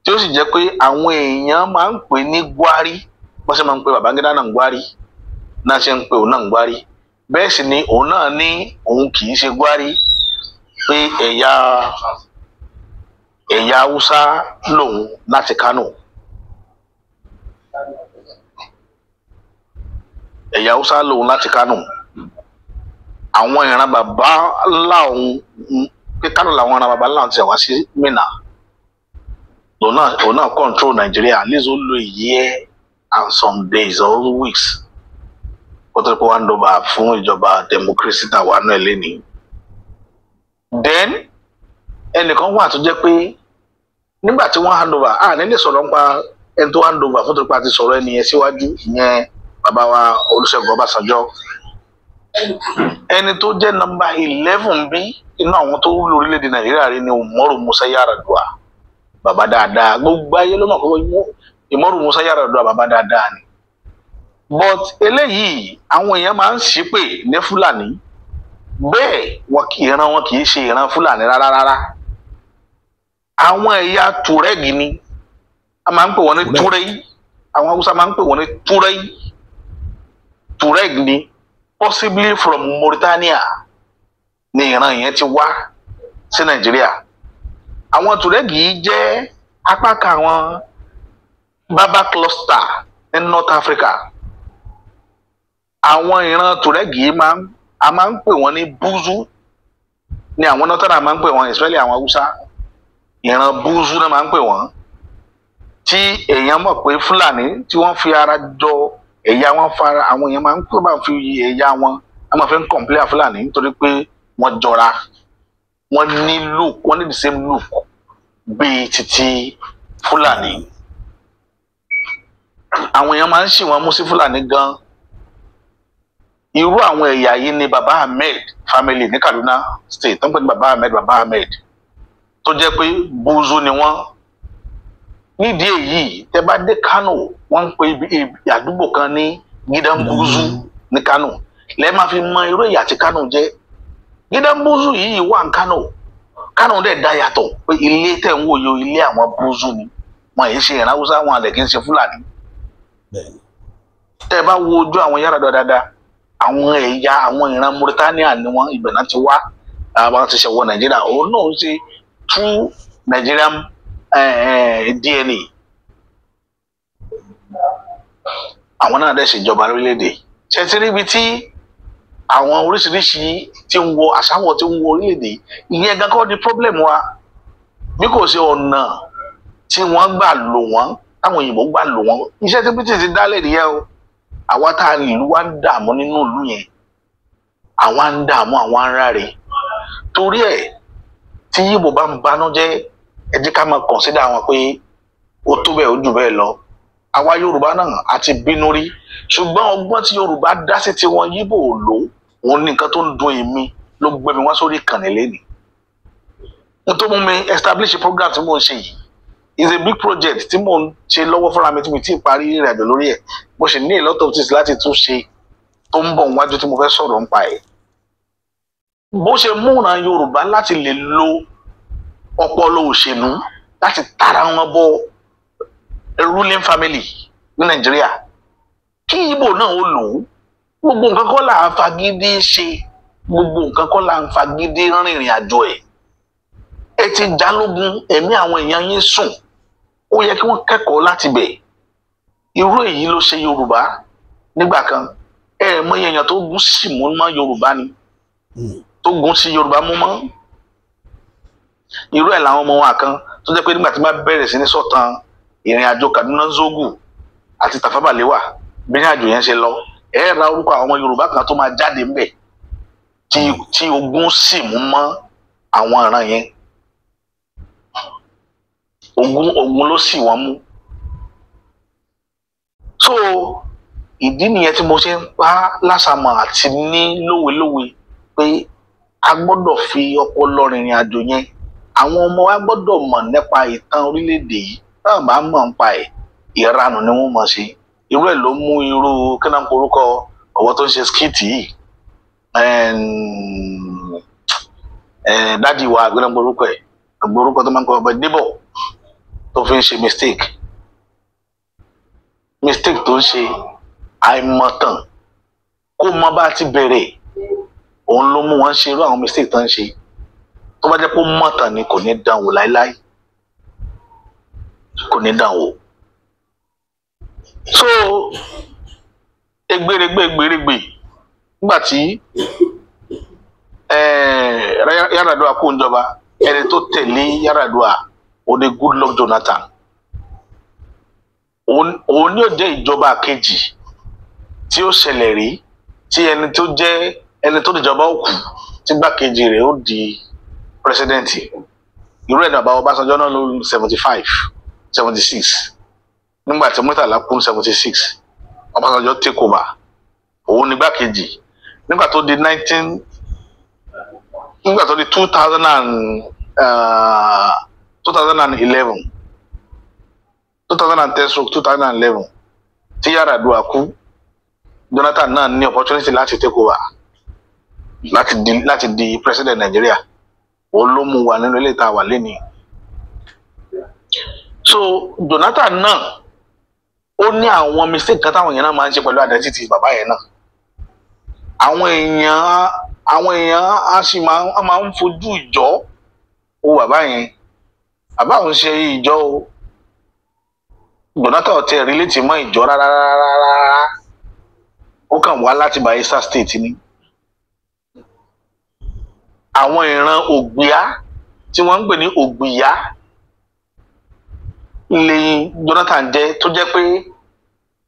tí ó sì jẹ́ pé àwọn èèyàn máa ń pè ní Gwari, wọ́n sì máa ń pè Babangida náà Gwari, náà ṣe ń pè òun náà Gwari. Bẹ́ẹ̀ sì ni òun náà ní òun kì í ṣe Gwari, pé ẹ̀yà Haúsá lòun láti Kánò. Ẹ̀yà Haúsá lòun láti Kánò. Àwọn ìran bàbá ńlá òun pé Kánò làwọn ìran bàbá ńlá òun ti wá sí Minna. Òun náà control Nàìjíríà at least ó lo a year and some days or weeks kó tó pé wọ́n ń dọ̀bà fún ìjọba democracy tàwa náà lẹ́nìí. Then ẹnìkan wà tó jẹ́ pé nígbà tí wọ́n hand over, a ní lè sọ̀rọ̀ nípa ẹni tó hand over fún tó pa ti sọ̀rọ̀ ẹni yẹn síwájú, ìyẹn bàbá wa Olúṣẹ́gun Ọbásanjọ́. Ẹni tó jẹ́ nọ́mbà 11 bí inú àwọn tó wúlò orílẹ̀-èdè Nàìjíríà rí ni Umaru Musa Yar'Adua, bàbá dáadáa. Gbogbo ayé ló mọ̀ pé Umaru Musa Yar'Adua bàbá dáadáa ni. But eléyìí àwọn èèyàn máa ń ṣépè ní Fúlàní, bẹ́ẹ̀ wọn kì í ìran wọn kì í ṣe ìran Fúlàní rárá rárá. Àwọn ẹ̀yà Túrẹ́gì ni a máa ń pè wọ́n ní Túrẹ́yì, àwọn Haúsá máa ń pè wọ́n ní Túrẹ́yì. Túrẹ́gì ni, possibly from Mauritania ni ìran yẹn ti wá sí Nàìjíríà. Àwọn Túrẹ́gì yìí jẹ́ apá kan àwọn Baba cluster ní North Africa. Àwọn ìran Túrẹ́gì yìí a máa ń pè wọ́n ní Búzú, ni àwọn northern máa ń pè wọ́n, especially àwọn Haúsá. Ìran Búzú náà máa ń pè wọ́n, tí èèyàn mọ̀ pé Fúlàní tí wọ́n fi ara jọ ẹ̀yà wọn fara, àwọn èèyàn máa ń pè máa fi ẹ̀yà wọn, a máa fi ń kọ̀ǹpilẹ̀ Fúlàní nítorí pé wọ́n jọra, wọ́n ní look, wọ́n ní the same look bíi titi Fúlàní. Àwọn èèyàn máa ń ṣì wọ́n mú sí Fúlàní gan. Irú àwọn ẹ̀yà yìí ni Baba Ahmed family ní Kaduna State, tó ń pè ní Baba Ahmed, Baba Ahmed, tó jẹ́ pé Búzú ni wọ́n. Nídìí èyí, tẹ́ bá dé Kánò, wọ́n ń pe ibi àdúgbò kan ní Gidan Búzú ní Kánò. Lẹ́ẹ̀ máa fi mọ irú ẹ̀yà tí Kánò jẹ́. Gidan Búzú yìí wà ní Kánò. Kánò dẹ̀ dá yàtọ̀ pé ilé tẹ̀ ń wò yó, ilé àwọn Búzú ni. Wọn yìí ṣe ìran Haúsá, wọn àlẹ̀ kì í ṣe Fúlàní. Tẹ́ bá wo ojú àwọn Yar'Adua dáadáa, àwọn ẹ̀yà àwọn ìran Mauritania ni wọ́n, ibẹ̀ náà ti wá, àwọn ti ṣe wọ Nàìjíríà. Òun náà ń ṣe true Nigerian DNA. Àwọn náà dẹ̀ ṣèjọba lórílẹ̀‐èdè. Ṣe ti ríbi tí àwọn oríṣiríṣi tí ń wọ àṣàwọ̀ tí ń wọ orílẹ̀‐èdè, ìyẹn gan kọ́ ni problem wa. Bí kò ṣe ọ̀nà tí wọ́n gbà lò wọ́n, táwọn òyìnbó gbà lò wọ́n, iṣẹ́ tí British ti dálẹ̀ nìyẹn o. Àwa tá a ìlú wa ń dààmú nínú ìlú yẹn, àwa ń dààmú, àwa ń ráre. Torí ẹ̀ tí Yíbò bá ń banújẹ́, ẹ jẹ́ ká máa consider wọn pé ó tó bẹ́ẹ̀, ó jù bẹ́ẹ̀ lọ. Àwa Yorùbá náà àti bínú rí, ṣùgbọ́n ọgbọ́n tí Yorùbá dá sí tiwọn Yíbò ò lò, òun ní nǹkan tó ń dùn èmi ló gbé mi wá sórí ìkànnì lẹ́nìí. N tó mú mi establish program tí mò ń ṣe yìí is a big project tí mò ń ṣe lọ́wọ́ fúnra mi, tí mi ti parí ìrìn àjò lórí ẹ̀. Mo sì ní a lot of things láti tún ṣe tó ń bọ̀ níwájú tí mo fẹ́ sọ̀rọ̀ nípa ẹ̀. Bó ṣe múra Yorùbá láti lè lo ọpọlọ òṣèlú láti tara wọn bọ ruling family ní Nàìjíríà, kí Ìgbò náà ó lò ó. Gbogbo nǹkan kọ́ là ń fagídí ṣe, gbogbo nǹkan kọ́ là ń fagídí rìnrìn àjò ẹ̀. Ẹ ti jálógun, ẹ̀mí àwọn èèyàn yín sùn, ó yẹ kí wọ́n kẹ́kọ̀ọ́ láti bẹ̀. Irú èyí ló ṣe Yorùbá nígbà kan. Ẹ mọ èèyàn tó gún sí mú mọ́ Yorùbá ni, tó gún sí Yorùbá mú mọ́. Irú ẹ̀ làwọn ọmọ wa kan tó jẹ́ pé nígbà tí wọ́n bẹ̀rẹ̀ sí ní sọ̀tàn ìrìn àjò Kaduna, Zogu àti Tafawa Balewa, bí ní àjò yẹn ṣe lọ, ẹ ra orúkọ àwọn ọmọ Yorùbá kan tó máa jáde ńbẹ̀ tí ogun sì mú mọ́ àwọn ìran yẹn. Ogun ló sì wọ́n mú. So ìdí nìyẹn tí mo ṣe ń pa lásàmọ̀ àti ní lówelówe pé a gbọ́dọ̀ fi ọpọlọ rìnrìn àjò yẹn. Àwọn ọmọ wa gbọ́dọ̀ mọ̀ nípa ìtàn orílẹ̀-èdè yìí. Táwọn bá mọ̀ nípa ẹ̀, ìranù ni wọ́n mọ̀ sí. Irú ẹ̀ ló mú irú kí náà ń porúkọ ọ̀wọ́ tó ń ṣe skit yìí, daddy wa, gbẹ́nà porúkọ ẹ̀, orúkọ tó máa ń kọ ọbẹ̀ débọ̀, tó fi ń ṣe mistake tó ń ṣe. Àìmọ̀tàn kó mọ bá ti bẹ̀rẹ̀, òun ló mú wọn ṣe irú àwọn mistake tó ń ṣe. Tó bá jẹ́ pé ó mọ̀tàn ni, kò ní dán wò láéláé, kò ní dán wò. So egberegbe egberegbe, nígbà tí Yar'Adua kó ń jọba, ẹni tó tẹ̀lé Yar'Adua ó ní Goodluck Jonathan. Òun ní ó jẹ́ ìjọba kejì tí ó ṣẹlẹ̀ rí tí ẹni tó jẹ́ ẹni tó níjọba ó kú, tí gbàkejì rẹ̀ ó di president. Irú ẹ̀ ní bàbá Ọbásanjọ́ náà ló 75, 76. Nígbà tí Murtala kú 76, Ọbásanjọ́ take over, òun ní gbàkejì. Nígbà tó di nineteen, nígbà tó di 2011, 2010 stroke 2011, tí Yar'Adua kú, Jonathan náà ní opportunity láti take over, láti di president Nigeria. Òun ló mú wa nínú ilé ìta wà lẹ́ni. So Jonathan náà, ó ní àwọn mistake kan táwọn èèyàn náà máa ń ṣe pẹ̀lú identity bàbá yẹn náà. Àwọn èèyàn á sì máa ń fojú ìjọ wo bàbá yẹn. Bàbá òun ṣe ìjọ o. Jonathan ò tiẹ̀ relate mọ́ ìjọ rárá rárá rárá, ó kàn wá láti Bayelsa State ni. Àwọn ìran Ògbìá tí wọ́n ń pè ní Ògbìyá lẹ́yìn Jonathan jẹ́, tó jẹ́ pé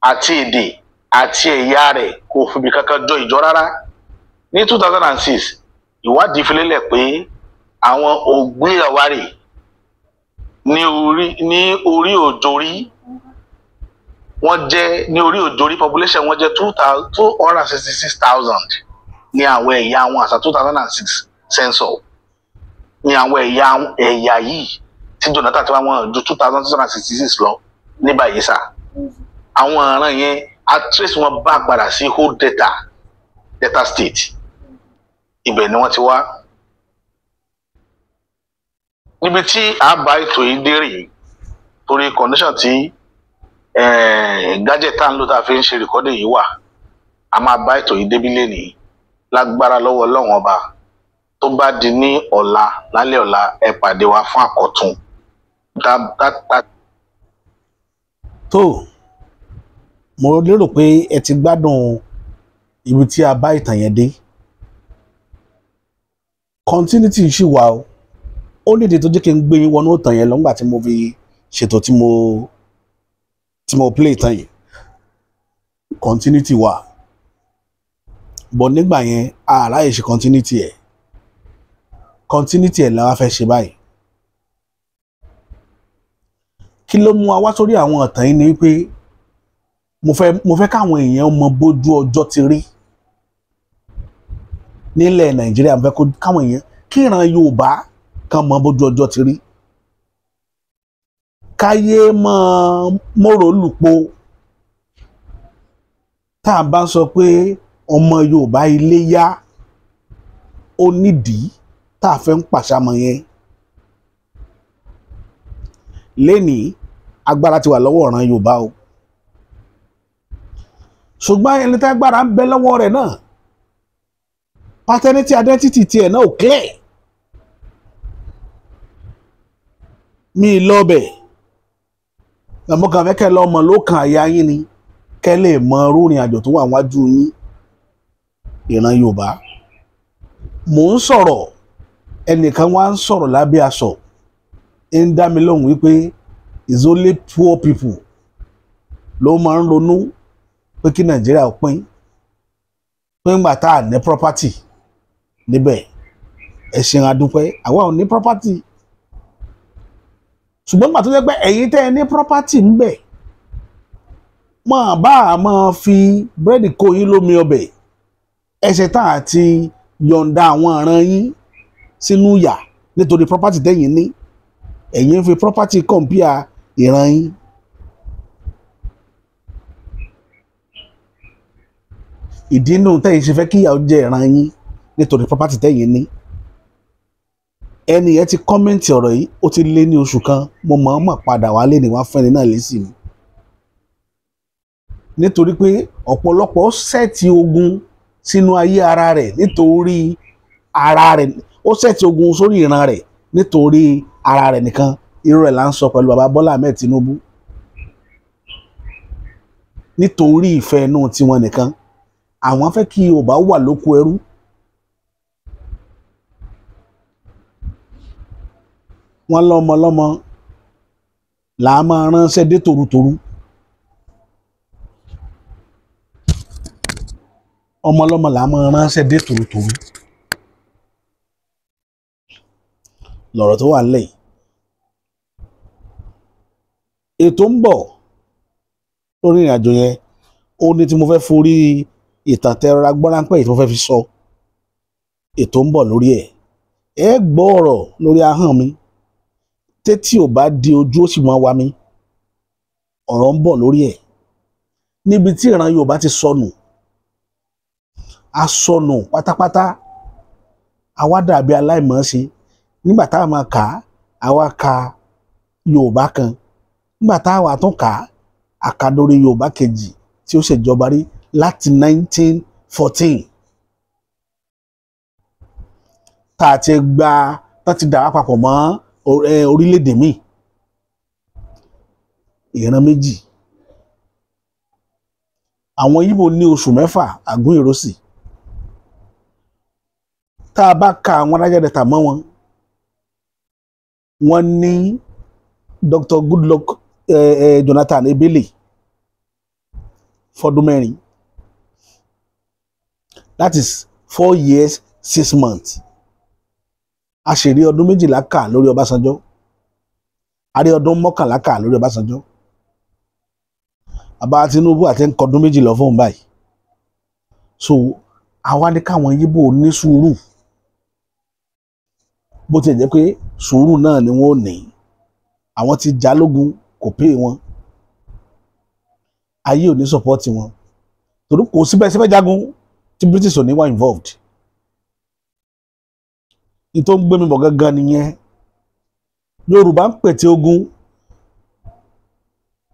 àti èdè àti ẹ̀yà rẹ̀ kò fìbì kankan jọ ìjọ rárá. Ní 2006, ìwádìí fi lélẹ̀ pé àwọn Ògbìyàwárì ní orí òjòrí wọ́n jẹ́, ní orí òjòrí population wọ́n jẹ́ 266,000 ní àwọn ẹ̀yà àwọn àṣà 2006 census. Ní àwọn ẹ̀yà yìí tí Jonathan ti wá, wọn ju 2,266 lọ ní Bayelsa. Àwọn ọ̀ràn yẹn, a trace wọn bá padà sí whole Delta State, ibẹ̀ ni wọ́n ti wá. Níbi tí a bá ètò yìí dé rèé, torí condition tí gadget tá ń lò tá a fi ń ṣe recording yìí wà, a máa bá ètò yìí débí lénìí. Lágbára lọ́wọ́ Ọlọ́run Ọba, tó bá di ní ọ̀la, lálẹ́ ọ̀la, ẹ pàdé wa fún àkọ́tún. Tó mo lérò pé ẹ ti gbádùn ibi tí a bá ìtàn yẹn dé. Continuity ṣì wà o. Ó nídìí tó jẹ́ kí n gbé yín wọnú ìtàn yẹn lọ́ngbà tí mo fi ṣètò tí mo play ìtàn yìí. Continuity wà, but nígbà yẹn a ráyè ṣe continuity ẹ̀. Continuity ẹ̀ la wá fẹ́ ṣe báyìí. Kí ló mú wa wá sórí àwọn ìtàn yìí ni wípé mo fẹ́ káwọn èèyàn mọ bójú ọjọ́ ti rí nílẹ̀ Nàìjíríà. Mo fẹ́ káwọn èèyàn, kí ìran Yorùbá kán mọ bójú ọjọ́ ti rí, káyé mọ́ mọ́rò lùpo. Tá a bá sọ pé ọmọ Yorùbá ilé yá, ó nídìí tá a fẹ́ ń pàṣàmọ̀ yẹn. Lénìí agbára ti wà lọ́wọ́ ọ̀ràn Yorùbá o, ṣùgbọ́n ẹni tá agbára ń bẹ lọ́wọ́ rẹ̀ náà, paternity identity tiẹ̀ náà ò clear. Mi lọ́bẹ̀ àmọ́ kàn fẹ́ kẹ́ lọ mọ̀ ló kàn àyà yín ni, kẹ́ lè mọ rúrin àjò tó wà wájú yín ìran Yorùbá. Mò ń sọ̀rọ̀, ẹnìkan wá ń sọ̀rọ̀ lábẹ́ aṣọ, ń dá mi lóhùn wípé it's only poor people ló máa ń ronú pé kí Nàìjíríà ó pín pé ńgbà tá à ní property níbẹ̀. Ẹ ṣeun adúpẹ́, àwa ò ní property, ṣùgbọ́n gbà tó jẹ́ pé ẹ̀yin tẹ́ ẹ ní property ńbẹ̀, máa bá a máa fi búrẹ́dì kó yín lómi ọbẹ̀, ẹsẹ̀ tá a ti yọ̀ǹda àwọn ọ̀ràn yín sínú yà nítorí property tẹ́yìn ní. Ẹ̀yin ń fi property compare ìran yín. Ìdí nù tẹ́yìn ṣe fẹ́ kí ìyàwó jẹ ìran yín nítorí property tẹ́yìn ní. Ẹni yẹn ti kọ́mẹ́ǹtì ọ̀rọ̀ yìí, ó ti lé ní oṣù kan. Mo mọ̀ọ́mọ̀ padà wálé ní wá fẹ́ni náà lésì ni, nítorí pé ọ̀pọ̀lọpọ̀ sẹ́ẹ̀tì ogun sínú ayé ara rẹ̀ nítorí ara rẹ̀, ó sẹ́ẹ̀tì ogun sórí ìran rẹ̀ nítorí ara rẹ̀ nìkan. Irú rẹ̀ là ń sọ pẹ̀lú bàbá Bọ́lá Ahmed Tinubu, nítorí ìfẹ́ inú tiwọn nìkan. Àwọn fẹ́ kí Yorùbá wà lóko ẹrú. Wọ́n lọ́mọ lọ́mọ là á máa ránṣẹ́ dé torutoru. Ọmọ lọ́mọ là á máa ránṣẹ́ dé torutoru. Lọ̀rọ̀ tó wà nílẹ̀ yìí. Ètò ń bọ̀ lórí ìrìn àjò yẹn. Ó ní tí mo fẹ́ forí ìtàn tẹ́rọra gbọ́ráńpẹ́ yìí tí mo fẹ́ fi sọ. Ètò ń bọ̀ lórí ẹ̀. Ẹ gbọ́ ọ̀rọ̀ lórí ahọ́n mi. Tétí ò bá di ojú ó sì máa wa mi. Ọ̀rọ̀ ń bọ̀ lórí ẹ̀. Níbi tí ìran Yorùbá ti sọnù, a sọnù pátápátá, àwa dàbí aláìmọ̀ọ́ṣe. Nígbà tá a máa kà á, àwa ka Yorùbá kan. Nígbà tá a wà tún kà á, àkàdórí Yorùbá kejì tí ó ṣèjọba rí láti 1914. Tá a ti gba, tá a ti dà wá papọ̀ mọ́ orílẹ̀-èdè míì. Ìran méjì. Àwọn Ìgbò ní oṣù mẹ́fà àgún ìrọsì. Tá a bá ka àwọn alájàdẹ̀ta mọ́ wọn, wọ́n ní Dr. Goodluck Jonathan Ebele fọdún mẹ́rin. That is 4 years 6 months. A ṣe rí ọdún 12 kà lórí Ọbásanjọ́. A rí ọdún 11 kà lórí Ọbásanjọ́. Bàbá Tinubu àti ń kọdún 2 lọ fóun báyìí. So àwa ní káwọn Yíbò ní sùúrù. Bó ti jẹ́ pé sùúrù náà ni wọ́n ò ní. Àwọn ti já lógun, kò pé wọn. Ayé ò ní sọpọ́tì wọn. Torí kò síbẹ̀síbẹ̀ jagun tí British ò ní wà involved. Ní tó ń gbé mi bọ̀ gangan nìyẹn. Yorùbá ń pète ogun.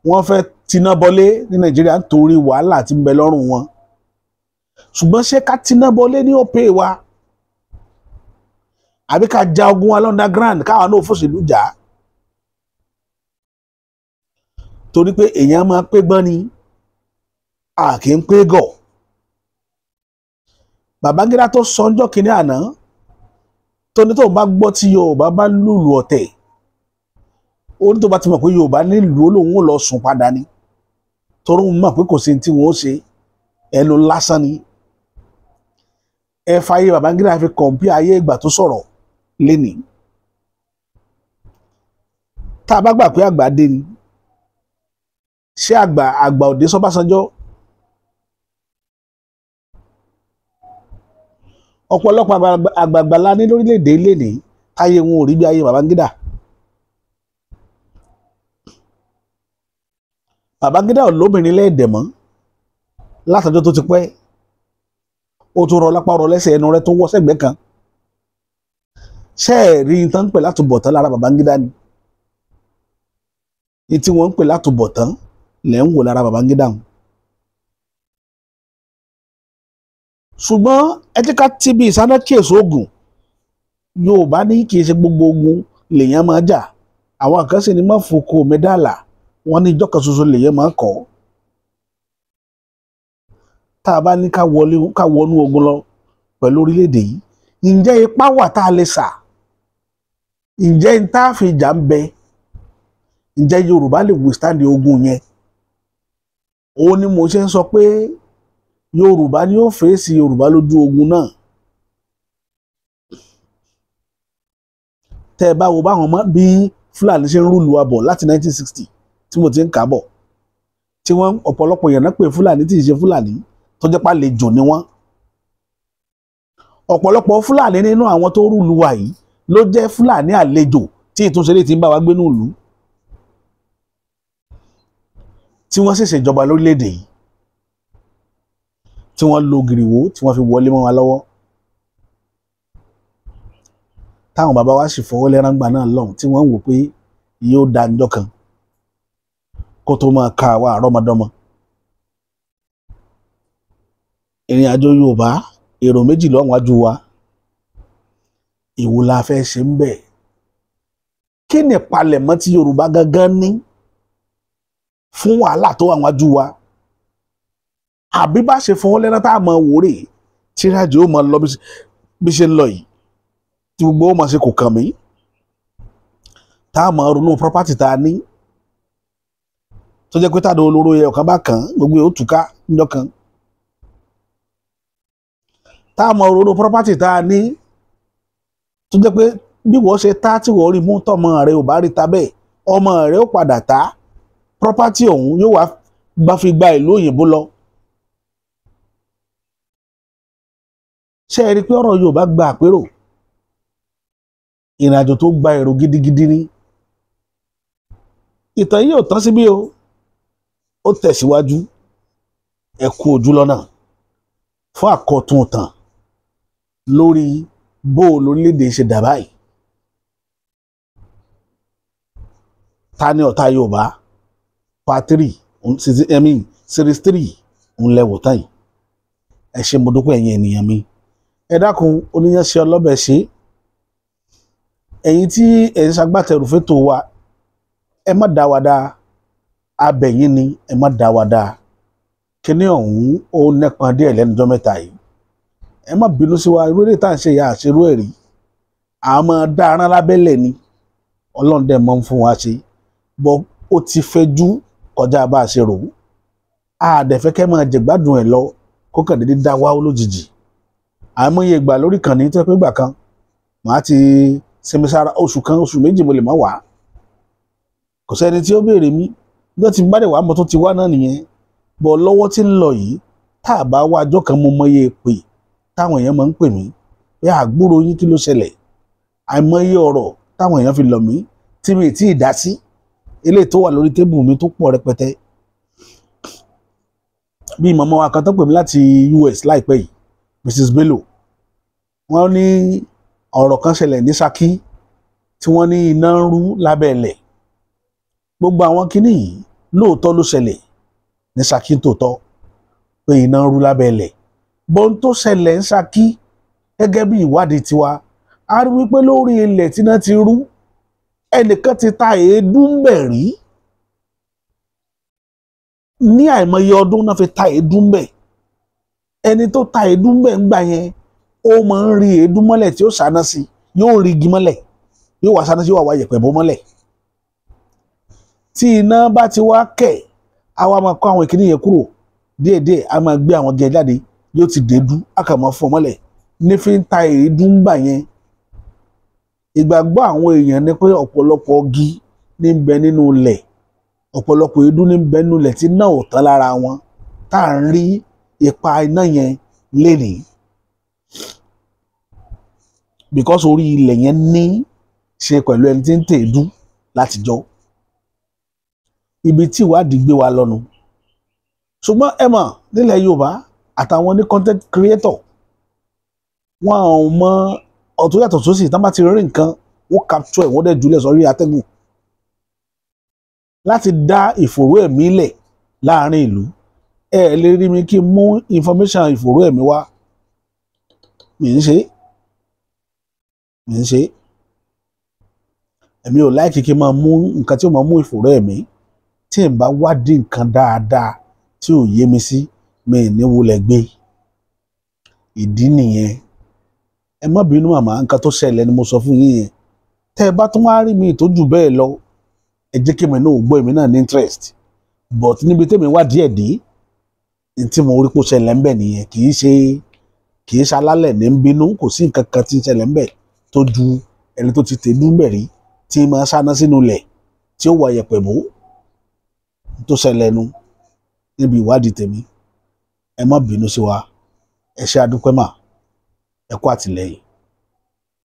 Wọ́n fẹ́ tiná bọlé ní Nàìjíríà nítorí wàhálà tí ń bẹ lọ́rùn wọn. Ṣùgbọ́n ṣé ká tiná bọlé ní ó pè wa? Àbí ká ja ogun wa l'underground káwa náà fòṣèlú jà á? Torí pé èèyàn máa pé gbọ́n ni, a kì í pé gọ̀. Babangida tó sọ ọjọ́ kìíní àná tó ní tóun bá gbọ́ tí Yorùbá bá lùlù ọ̀tẹ̀, ó ní tó bá ti mọ̀ pé Yorùbá nílùú ó lóun ó lọ sùn padà ni, torí òun mọ̀ pé kò sí tí wọ́n ó ṣe, ẹnu lásán ni. Ẹ fàyè Babangida fi kọ̀m̀pí ayé ìgbà tó sọ̀rọ̀ lénìí. Tá a bá gbà pé àgbà dé ni, ṣé àgbà òde sọ́básanjọ́? Ọ̀pọ̀lọpọ̀ àgbààgbà la ní lórílẹ̀‐èdè lénìí Táyé wọn ò rí bí ayé Babangida. Babangida ò lóbìnrin lẹ́ẹ̀dẹ̀ mọ́ látọjọ́ tó ti pẹ́. Ó tún rọ lápá rọ lẹ́sẹ̀, ẹnu rẹ̀ tó wọ́ sẹ́gbẹ̀ẹ́ kan. Ṣé ẹ̀ rí n tán ń pè látúbọ̀tán lára Babangida ni? Ní tí wọ́n ń pè látúbọ̀tán lẹ́ ń wò lára Babangida hùn. Ṣùgbọ́n ẹ jẹ́ ká ti bí ìsáná kíyèsí ogun. Yorùbá ní kì í ṣe gbogbo ogun lèèyàn máa jà. Àwọn kan sì ní má foko mẹ́dàlà, wọ́n ní ìjọ́ kan ṣoṣo lèèyàn máa kọ́. Tá a bá ní ká wọnú ogun lọ pẹ̀lú orílẹ̀-èdè yìí, ǹjẹ́ ipá wà tá a lè sà? Ǹjẹ́ n tá a fi jà ń bẹ? Ǹjẹ́ Yorùbá lè withstand ogun yẹn? Òun ni mo ṣe ń sọ pé Yorùbá ni ó fèsì Yorùbá lójú ogun náà. Tẹ́ ẹ bá wo báwọn ọmọ bí Fúlàní ṣe ń rúlu wa bọ̀ láti 1960 tí mo ti ń kà bọ̀, tí wọ́n ọ̀pọ̀lọpọ̀ èèyàn náà pè Fúlàní tí ì ṣe Fúlàní tó jẹ́ pàlejò ni wọ́n. Ọ̀pọ̀lọpọ̀ Fúlàní nínú àwọn tó rúlu wa yìí ló jẹ́ Fúlàní àlejò tí ìtúnṣe lè ti ń bá wa gbé nílùú, tí wọ́n sì ṣèjọba lórílẹ̀‐èdè yìí, tí wọ́n lo gìrìwó tí wọ́n fi wọlé mọ́ wa lọ́wọ́, táwọn bàbá wa sì fọwọ́ lẹ́rángbà náà lọ́hùn, tí wọ́n ń wò pé yóò da ǹjọ́ kan kó tó máa ka àwa àrọ́mọdọ́mọ. Ìrìn àjò Yorùbá èrò méjì ló wà wájú wa. Èwo la fẹ́ ṣe ń bẹ̀? Kí ni ìpalẹ̀mọ́ tí Yorùbá gangan ní fún wàhálà tó wà wájú wa? Àbí bá ṣe fọwọ́ lẹ́rán tá a mọ̀ wò rè tí ìrìnàjò ó máa lọ bí ṣe ń lọ yìí, tí gbogbo ó máa ṣe kò kàn mí, tá a máa ronú property tá a ní, tó jẹ́ pé tàdó olóró yẹ ọ̀kan bá kàn gbogbo yóò túká níjọ́ kan, tá a máa ronú property tá a ní, tó jẹ́ pé bí wọ́n ṣe tá tí wọ́n rí mú tọmọ rẹ ò bá rí ta bẹ́ẹ̀, ọmọ rẹ ó padà tá property ọ̀hún yóò wá bá fi gba ìlú òyìnbó lọ. Ṣé ẹ rí i pé ọ̀rọ̀ Yorùbá gba àpérò? Ìrìnàjò tó gba èrò gidigidi ni. Ìtàn yìí ò tán síbí o, ó tẹ̀síwájú. Ẹ kú ojú lọ́nà fún àkọ́tún ìtàn lórí bó o lórílẹ̀‐èdè ṣe dà báyìí. Ta ni ọ̀tá Yorùbá? Part 3, I mean series 3 ń lẹ́wọ̀ tán yìí. Ẹ ṣé, mo dúpẹ́ ẹ̀yin ènìyàn mi. Ẹ dákun, oníyanṣẹ́ ọlọ́bẹ̀ ṣe. Ẹ̀yin tí ẹ̀ ń ṣagbátẹrù fétò wa, ẹ má dá wa dá, abẹ̀yìn ni ẹ má dá wa dá. Kíní ọ̀hún ó nẹ́pọn díẹ̀ lẹ́nujọ́ mẹ́ta yìí. Ẹ má bínú sí wa, irú eré tá à ń ṣe ìyá àṣerú ẹ̀ rí. Àmọ́ dá arán lábẹ́lẹ̀ ni Ọlọ́run dẹ̀ mọ́ ń fún wa ṣe. Bọ́ ó ti fẹjú kọjá bá a ṣe rò ó. A dẹ̀ fẹ́ kẹ́ máa jẹ̀gbádùn ẹ̀ lọ kó kàn déédéé dá wá lójijì. Àìmọye ìgbà lórí kan ní tó pé ìgbà kan màá ti sinmi sára oṣù kan oṣù méjì mo lè má wá. Kò sẹ́ni tí ó béèrè mi bí wọ́n ti bá dẹ̀ wá mo tún ti wá náà nìyẹn. Bọ̀ lọ́wọ́ tí ń lọ yìí, tá a bá wá ọjọ́ kan mo mọye pè táwọn èèyàn máa ń pè mí pé àgbúrò yín kí ló ṣẹlẹ̀. Àìmọye ọ̀rọ̀ táwọn èèyàn fi lọ̀ mí tí mi tí ì dá sí, eléyìí tó wà lórí tébù mi tó pọ̀ rẹpẹtẹ. Bí màmá wa kan tó pè mí láti US láìpẹ́ yìí, Mrs. Bello, wọ́n ní ọ̀rọ̀ kan ṣẹlẹ̀ ní Ṣakí tí wọ́n ní iná ń rú lábẹ́ ilẹ̀. Gbogbo àwọn kinní yìí lóòótọ́ ló ṣẹlẹ̀ ní Ṣakí tòótọ́ pé iná ń rú lábẹ́ ilẹ̀. Bọ́n tó ṣẹlẹ̀ ní Ṣakí gẹ́gẹ́ bí ìwádìí tiwa, a rí wípé lórí ilẹ̀ tí iná ti rú, ẹnìkan ti ta èédú ń bẹ̀ rí. Ní àìmọye ọdún náà fi ta èédú ń bẹ̀. Ẹni tó ta èédú ń bẹ̀ ń gbà yẹn, ó máa ń rí èédú mọ́lẹ̀ tí ó sáná sí, yóò rí igi mọ́lẹ̀, yóò wá sáná sí, yóò wá yẹ̀pẹ̀ bó mọ́lẹ̀. Tí iná bá ti wá kẹ̀, a wá máa kó àwọn ìkíní yẹn kúrò díẹ̀díẹ̀, a máa gbé àwọn gẹ̀ jáde, yóò ti dèédú, a kà máa fọ́ mọ́lẹ̀. Ní fi ń ta èédú ń gbà yẹn. Ìgbàgbọ́ àwọn èèyàn ni pé ọ̀pọ̀lọpọ̀ igi ní ń bẹ nínú ilẹ̀, ọ̀pọ̀lọpọ̀ èédú ní ń bẹ nínú ilẹ̀ tí náà ò tán lára wọn, tá à ń rí ipa iná yẹn lénìí. Because orí ilẹ̀ yẹn ní ṣe pẹ̀lú ẹni tí ń tèédú látijọ́. Ibi tí ìwádìí gbé wa lọ́nu. Ṣùgbọ́n ẹ mọ̀, nílẹ̀ Yorùbá àtàwọn ní content creator, wọn ò mọ ọ̀tún yàtọ̀ sósì. Tán bá ti rí nǹkan, wọ́n capture ẹ̀, wọ́n dẹ̀ jùlẹ̀ sórí atẹ́gùn láti dá ìfòró ẹ̀mí lẹ̀ láàrin ìlú. Ẹ lè rí mi kí n mú information ìfòró ẹ̀mí wá. Mi ń ṣe, mi ń ṣe. Èmi ò like kí n máa mú nǹkan tí ó máa mú ìfòró ẹ̀mí. Tí n bá wádìí nǹkan dáadáa tí ò yé mi sí, mi ì ní wulẹ̀ gbé. Ìdí nìyẹn. Ẹ má bínú màmá, nǹkan tó ṣẹlẹ̀ ni mo sọ fún yín yẹn. Tẹ́ ẹ bá tún wá rí mi tó jù bẹ́ẹ̀ lọ, ẹ jẹ́ kí èmi náà gbọ́, èmi náà ní interest. But níbi tẹ́mi wá díẹ̀ dé ní tí mo rí kó ṣẹlẹ̀ ńbẹ̀ nìyẹn. Kì í ṣe alálẹ̀ ní ń bínú. Kò sí nǹkan kan tí ń ṣẹlẹ̀ ńbẹ̀ tó ju ẹni tó ti tẹ̀lú ńbẹ̀ rí, tí máa sáná sínú ilẹ̀, tí ó wọ yẹ̀pẹ̀ bò tó ṣẹlẹ̀ nu níbi ìwádìí tèmi. Ẹ má bínú sí wa. Ẹ ṣé, adúpẹ́ mà, ẹ kú àtìlẹ́yìn.